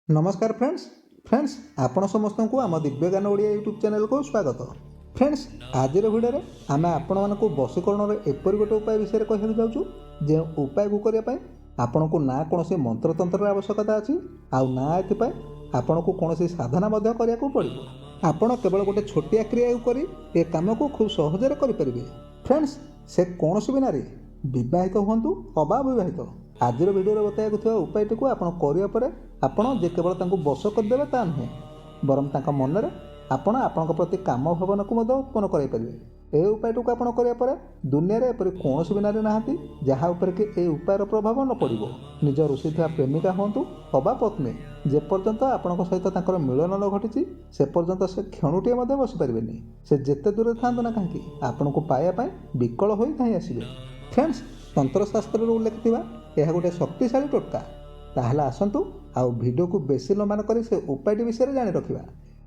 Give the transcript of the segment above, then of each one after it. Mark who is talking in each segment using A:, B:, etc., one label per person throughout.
A: ନମସ୍କାର friends. Friends, ଆପଣ ସମସ୍ତଙ୍କୁ ଆମ ଦିବ୍ୟଜ୍ଞାନ ଓଡ଼ିଆ ୟୁଟ୍ୟୁବ୍ ଚ୍ୟାନେଲକୁ ସ୍ୱାଗତ। ଫ୍ରେଣ୍ଡସ୍, ଆଜିର ଭିଡ଼ିଓରେ ଆମେ ଆପଣମାନଙ୍କୁ ବଶୀକରଣର ଏପରି ଗୋଟେ ଉପାୟ ବିଷୟରେ କହିବାକୁ ଯାଉଛୁ, ଯେଉଁ ଉପାୟକୁ କରିବା ପାଇଁ ଆପଣଙ୍କୁ ନା କୌଣସି ମନ୍ତ୍ରତନ୍ତ୍ରର ଆବଶ୍ୟକତା ଅଛି ଆଉ ନା ଏଥିପାଇଁ ଆପଣଙ୍କୁ କୌଣସି ସାଧନା ମଧ୍ୟ କରିବାକୁ ପଡ଼ିବ। ଆପଣ କେବଳ ଗୋଟେ ଛୋଟିଆ କ୍ରିୟାକୁ କରି ଏ କାମକୁ ଖୁବ୍ ସହଜରେ କରିପାରିବେ। ଫ୍ରେଣ୍ଡସ୍, ସେ କୌଣସି ବି ନାରୀ, ବିବାହିତ ହୁଅନ୍ତୁ ଅବା ଅବିବାହିତ, ଆଜିର ଭିଡ଼ିଓରେ ବତାଇବାକୁ ଥିବା ଉପାୟଟିକୁ ଆପଣ କରିବା ପରେ ଆପଣ ଯେ କେବଳ ତାଙ୍କୁ ବଶ କରିଦେବେ ତା ନୁହେଁ, ବରଂ ତାଙ୍କ ମନରେ ଆପଣ ଆପଣଙ୍କ ପ୍ରତି କାମ ଭାବନାକୁ ମଧ୍ୟ ଉତ୍ପନ୍ନ କରାଇପାରିବେ। ଏହି ଉପାୟଟିକୁ ଆପଣ କରିବା ପରେ ଦୁନିଆରେ ଏପରି କୌଣସି ବି ନାରୀ ନାହାନ୍ତି, ଯାହା ଉପରେ କି ଏହି ଉପାୟର ପ୍ରଭାବ ନ ପଡ଼ିବ। ନିଜ ରୁଷିଥିବା ପ୍ରେମିକା ହୁଅନ୍ତୁ ଅବା ପତ୍ନୀ, ଯେପର୍ଯ୍ୟନ୍ତ ଆପଣଙ୍କ ସହିତ ତାଙ୍କର ମିଳନ ନ ଘଟିଛି, ସେ ପର୍ଯ୍ୟନ୍ତ ସେ କ୍ଷଣୁଟିଏ ମଧ୍ୟ ବସିପାରିବେନି। ସେ ଯେତେ ଦୂରରେ ଥାଆନ୍ତୁ ନା କାହିଁକି, ଆପଣଙ୍କୁ ପାଇବା ପାଇଁ ବିକଳ ହୋଇ ଧାଇଁ ଆସିବେ। ଫ୍ରେଣ୍ଡସ୍, ତନ୍ତ୍ରଶାସ୍ତ୍ରରେ ଉଲ୍ଲେଖ ଥିବା ଏହା ଗୋଟେ ଶକ୍ତିଶାଳୀ ଟୋଟକା। ତାହେଲେ ଆସନ୍ତୁ ଆଉ ଭିଡ଼ିଓକୁ ବେଶୀ ଲମ୍ବା ନ କରି ସେ ଉପାୟଟି ବିଷୟରେ ଜାଣି ରଖିବା।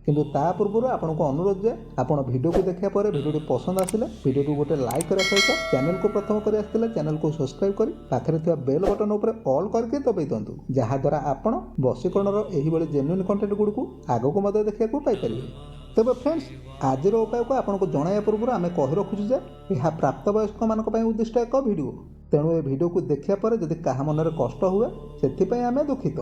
A: କିନ୍ତୁ ତା ପୂର୍ବରୁ ଆପଣଙ୍କୁ ଅନୁରୋଧ ଯେ ଆପଣ ଭିଡ଼ିଓକୁ ଦେଖିବା ପରେ ଭିଡ଼ିଓଟି ପସନ୍ଦ ଆସିଲେ ଭିଡ଼ିଓକୁ ଗୋଟେ ଲାଇକ୍ କରିବା ସହିତ ଚ୍ୟାନେଲକୁ ପ୍ରଥମ କରି ଆସିଥିଲେ ଚ୍ୟାନେଲକୁ ସବସ୍କ୍ରାଇବ୍ କରି ପାଖରେ ଥିବା ବେଲ୍ ବଟନ୍ ଉପରେ ଅଲ୍ କରିକି ଦବାଇ ଦିଅନ୍ତୁ, ଯାହାଦ୍ୱାରା ଆପଣ ବଶୀକରଣର ଏହିଭଳି ଜେନ୍ୟୁନ୍ କଣ୍ଟେଣ୍ଟ ଗୁଡ଼ିକୁ ଆଗକୁ ମଧ୍ୟ ଦେଖିବାକୁ ପାଇପାରିବେ। ତେବେ ଫ୍ରେଣ୍ଡସ୍, ଆଜିର ଉପାୟକୁ ଆପଣଙ୍କୁ ଜଣାଇବା ପୂର୍ବରୁ ଆମେ କହି ରଖୁଛୁ ଯେ ଏହା ପ୍ରାପ୍ତବୟସ୍କମାନଙ୍କ ପାଇଁ ଉଦ୍ଦିଷ୍ଟ ଏକ ଭିଡ଼ିଓ। ତେଣୁ ଏ ଭିଡ଼ିଓକୁ ଦେଖିବା ପରେ ଯଦି କାହା ମନରେ କଷ୍ଟ ହୁଏ, ସେଥିପାଇଁ ଆମେ ଦୁଃଖିତ।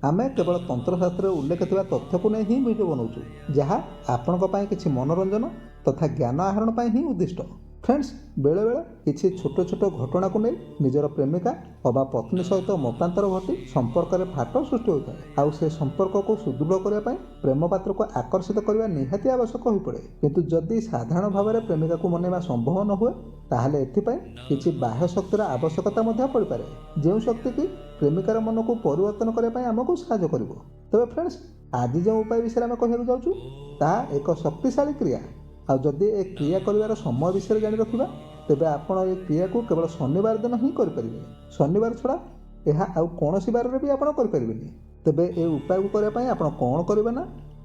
A: ଆମେ କେବଳ ତନ୍ତ୍ରଶାସ୍ତ୍ରରେ ଉଲ୍ଲେଖ ଥିବା ତଥ୍ୟକୁ ନେଇ ହିଁ ଭିଡ଼ିଓ ବନାଉଛୁ, ଯାହା ଆପଣଙ୍କ ପାଇଁ କିଛି ମନୋରଞ୍ଜନ ତଥା ଜ୍ଞାନ ଆହରଣ ପାଇଁ ହିଁ ଉଦ୍ଦିଷ୍ଟ। ଫ୍ରେଣ୍ଡସ୍, ବେଳେବେଳେ କିଛି ଛୋଟ ଛୋଟ ଘଟଣାକୁ ନେଇ ନିଜର ପ୍ରେମିକା ଅବା ପତ୍ନୀ ସହିତ ମତାନ୍ତର ଘଟି ସମ୍ପର୍କରେ ଫାଟ ସୃଷ୍ଟି ହୋଇଥାଏ। ଆଉ ସେ ସମ୍ପର୍କକୁ ସୁଦୃଢ଼ କରିବା ପାଇଁ ପ୍ରେମ ପାତ୍ରକୁ ଆକର୍ଷିତ କରିବା ନିହାତି ଆବଶ୍ୟକ ହୋଇପଡ଼େ। କିନ୍ତୁ ଯଦି ସାଧାରଣ ଭାବରେ ପ୍ରେମିକାକୁ ମନେଇବା ସମ୍ଭବ ନ ହୁଏ, ତାହେଲେ ଏଥିପାଇଁ କିଛି ବାହ୍ୟ ଶକ୍ତିର ଆବଶ୍ୟକତା ମଧ୍ୟ ପଡ଼ିପାରେ, ଯେଉଁ ଶକ୍ତି କି ପ୍ରେମିକାର ମନକୁ ପରିବର୍ତ୍ତନ କରିବା ପାଇଁ ଆମକୁ ସାହାଯ୍ୟ କରିବ। ତେବେ ଫ୍ରେଣ୍ଡସ୍, ଆଜି ଯେଉଁ ଉପାୟ ବିଷୟରେ ଆମେ କହିବାକୁ ଯାଉଛୁ, ତାହା ଏକ ଶକ୍ତିଶାଳୀ କ୍ରିୟା। ଆଉ ଯଦି ଏ କ୍ରିୟା କରିବାର ସମୟ ବିଷୟରେ ଜାଣି ରଖିବା, ତେବେ ଆପଣ ଏ କ୍ରିୟାକୁ କେବଳ ଶନିବାର ଦିନ ହିଁ କରିପାରିବେ। ଶନିବାର ଛଡ଼ା ଏହା ଆଉ କୌଣସି ବାରରେ ବି ଆପଣ କରିପାରିବେନି। ତେବେ ଏ ଉପାୟକୁ କରିବା ପାଇଁ ଆପଣ କ'ଣ କରିବେ ନା,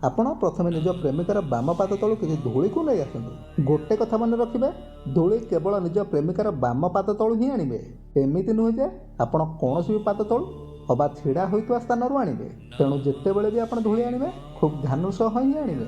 A: ଆପଣ ପ୍ରଥମେ ନିଜ ପ୍ରେମିକାର ବାମ ପାଦ ତଳୁ କିଛି ଧୂଳିକୁ ନେଇ ଆସନ୍ତୁ। ଗୋଟେ କଥା ମନେ ରଖିବେ, ଧୂଳି କେବଳ ନିଜ ପ୍ରେମିକାର ବାମ ପାଦ ତଳୁ ହିଁ ଆଣିବେ। ଏମିତି ନୁହେଁ ଯେ ଆପଣ କୌଣସି ବି ପାଦ ତଳୁ ଅବା ଛିଡ଼ା ହୋଇଥିବା ସ୍ଥାନରୁ ଆଣିବେ। ତେଣୁ ଯେତେବେଳେ ବି ଆପଣ ଧୂଳି ଆଣିବେ, ଖୁବ୍ ଧ୍ୟାନ ସହ ହିଁ ଆଣିବେ।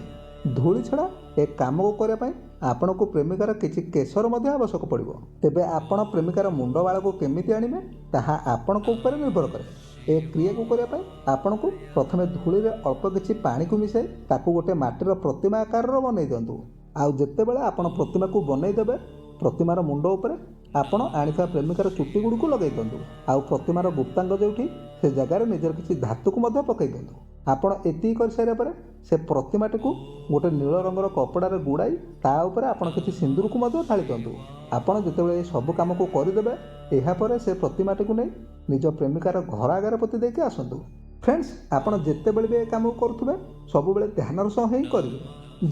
A: ଧୂଳି ଛଡ଼ା ଏ କାମକୁ କରିବା ପାଇଁ ଆପଣଙ୍କୁ ପ୍ରେମିକାର କିଛି କେଶର ମଧ୍ୟ ଆବଶ୍ୟକ ପଡ଼ିବ। ତେବେ ଆପଣ ପ୍ରେମିକାର ମୁଣ୍ଡ ବାଳକୁ କେମିତି ଆଣିବେ, ତାହା ଆପଣଙ୍କ ଉପରେ ନିର୍ଭର କରେ। ଏ କ୍ରିୟାକୁ କରିବା ପାଇଁ ଆପଣଙ୍କୁ ପ୍ରଥମେ ଧୂଳିରେ ଅଳ୍ପ କିଛି ପାଣିକୁ ମିଶାଇ ତାକୁ ଗୋଟେ ମାଟିର ପ୍ରତିମା ଆକାରର ବନେଇ ଦିଅନ୍ତୁ। ଆଉ ଯେତେବେଳେ ଆପଣ ପ୍ରତିମାକୁ ବନେଇ ଦେବେ, ପ୍ରତିମାର ମୁଣ୍ଡ ଉପରେ ଆପଣ ଆଣିଥିବା ପ୍ରେମିକାର ଚୁଟି ଗୁଡ଼ିକୁ ଲଗାଇ ଦିଅନ୍ତୁ। ଆଉ ପ୍ରତିମାର ଗୁପ୍ତାଙ୍ଗ ଯେଉଁଠି, ସେ ଜାଗାରେ ନିଜର କିଛି ଧାତୁକୁ ମଧ୍ୟ ପକାଇ ଦିଅନ୍ତୁ। ଆପଣ ଏତିକି କରିସାରିବା ପରେ ସେ ପ୍ରତିମାଟିକୁ ଗୋଟେ ନୀଳ ରଙ୍ଗର କପଡ଼ାରେ ଗୁଡ଼ାଇ ତା ଉପରେ ଆପଣ କିଛି ସିନ୍ଦୁରକୁ ମଧ୍ୟ ଢାଳି ଦିଅନ୍ତୁ। ଆପଣ ଯେତେବେଳେ ଏ ସବୁ କାମକୁ କରିଦେବେ, ଏହାପରେ ସେ ପ୍ରତିମାଟିକୁ ନେଇ ନିଜ ପ୍ରେମିକାର ଘର ଆଗରେ ପୋତି ଦେଇକି ଆସନ୍ତୁ। ଫ୍ରେଣ୍ଡସ୍, ଆପଣ ଯେତେବେଳେ ବି ଏ କାମକୁ କରୁଥିବେ, ସବୁବେଳେ ଧ୍ୟାନର ସହ ହିଁ କରିବେ,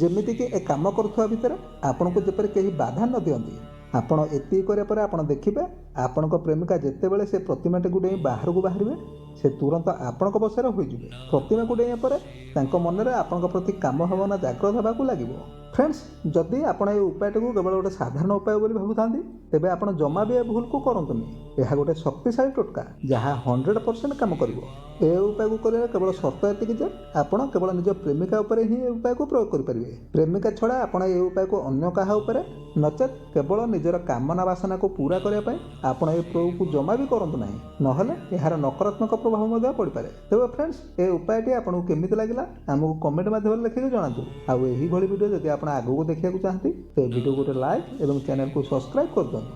A: ଯେମିତିକି ଏ କାମ କରୁଥିବା ଭିତରେ ଆପଣଙ୍କୁ ଯେପରି କେହି ବାଧା ନ ଦିଅନ୍ତି। ଆପଣ ଏତିକି କରିବା ପରେ ଆପଣ ଦେଖିବେ, ଆପଣଙ୍କ ପ୍ରେମିକା ଯେତେବେଳେ ସେ ପ୍ରତିମାଟିକୁ ଡେଇଁ ବାହାରକୁ ବାହାରିବେ, ସେ ତୁରନ୍ତ ଆପଣଙ୍କ ବଶରେ ହୋଇଯିବେ। ପ୍ରତିମାକୁ ଡେଇଁବା ପରେ ତାଙ୍କ ମନରେ ଆପଣଙ୍କ ପ୍ରତି କାମ ଭାବନା ଜାଗ୍ରତ ହେବାକୁ ଲାଗିବ। ଫ୍ରେଣ୍ଡସ୍, ଯଦି ଆପଣ ଏହି ଉପାୟଟିକୁ କେବଳ ଗୋଟେ ସାଧାରଣ ଉପାୟ ବୋଲି ଭାବୁଥାନ୍ତି, ତେବେ ଆପଣ ଜମା ବି ଏ ଭୁଲକୁ କରନ୍ତୁନି। ଏହା ଗୋଟେ ଶକ୍ତିଶାଳୀ ଟୋଟକା, ଯାହା 100% କାମ କରିବ। ଏ ଉପାୟକୁ କରିବାର କେବଳ ସର୍ତ୍ତ ଏତିକି ଯେ ଆପଣ କେବଳ ନିଜ ପ୍ରେମିକା ଉପରେ ହିଁ ଏ ଉପାୟକୁ ପ୍ରୟୋଗ କରିପାରିବେ। ପ୍ରେମିକା ଛଡ଼ା ଆପଣ ଏ ଉପାୟକୁ ଅନ୍ୟ କାହା ଉପରେ, ନଚେତ୍ କେବଳ ନିଜର କାମନା ବାସନାକୁ ପୁରା କରିବା ପାଇଁ ଆପଣ ଏ ପ୍ରୟୋଗକୁ ଜମା ବି କରନ୍ତୁ ନାହିଁ। ନହେଲେ ଏହାର ନକାରାତ୍ମକ ପ୍ରଭାବ ମଧ୍ୟ ପଡ଼ିପାରେ। ତେବେ ଫ୍ରେଣ୍ଡସ୍, ଏ ଉପାୟଟି ଆପଣଙ୍କୁ କେମିତି ଲାଗିଲା, ଆମକୁ କମେଣ୍ଟ ମାଧ୍ୟମରେ ଲେଖିକି ଜଣାନ୍ତୁ। ଆଉ ଏହିଭଳି ଭିଡ଼ିଓ ଯଦି ଆପଣ ଆଗକୁ ଦେଖିବାକୁ ଚାହାନ୍ତି, ତେବେ ଭିଡ଼ିଓ ଗୋଟେ ଲାଇକ୍ ଏବଂ ଚ୍ୟାନେଲକୁ ସବସ୍କ୍ରାଇବ୍ କରିଦିଅନ୍ତୁ।